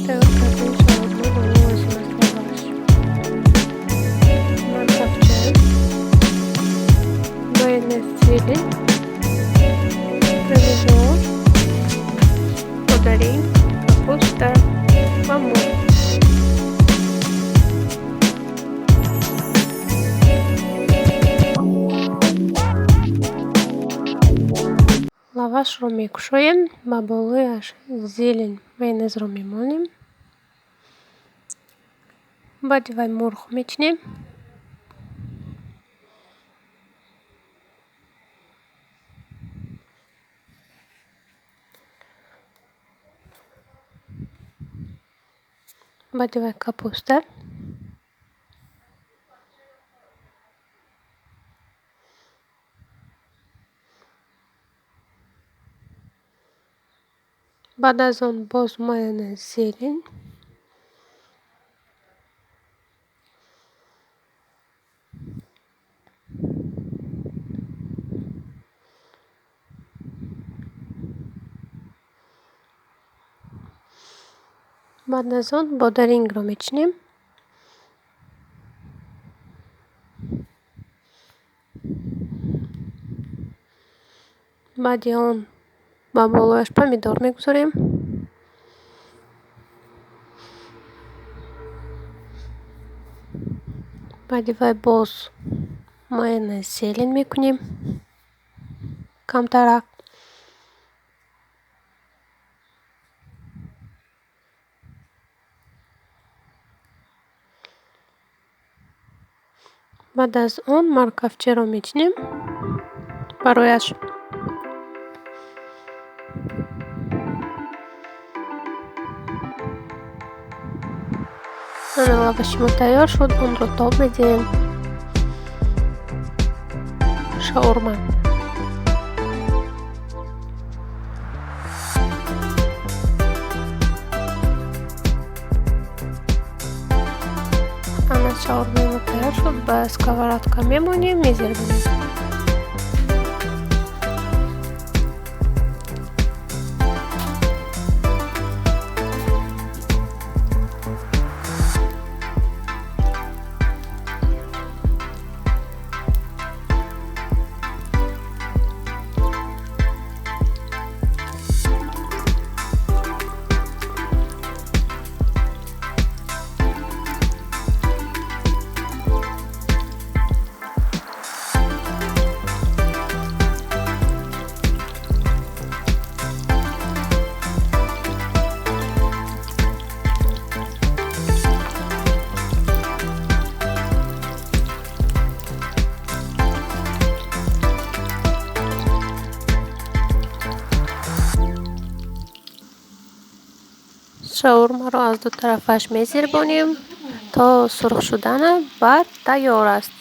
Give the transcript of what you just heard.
Тайёр кардани шаурма ба мо лозим аст: лаваш, морковча, майонез, зелень, помидор, бодаринг, капуста ва мурғ. Лавашро мекушоем, ба болояш зелень, майонезро мемолем. Баъди вай мурғ мечинем. Баъди вай капуста. Баъд аз он боз майонез, зелень. Баъд аз он бодарингро мечинем. Баъди он ба болояш помидор мегузорем. Баъди вай боз майонез, зелень мекунем камтарак. Баъд аз он морковчаро мечинем барояш. Ана, лаваши мо тайёр шуд, онро тоб медиҳем. Шаурма. Ана, шаурмаи мо тайёр шуд, ба сковородка мемонем, мезирбонем. Шаурмаро аз ду тарафаш мезирбонем то сурх шудана, баъд тайёр аст.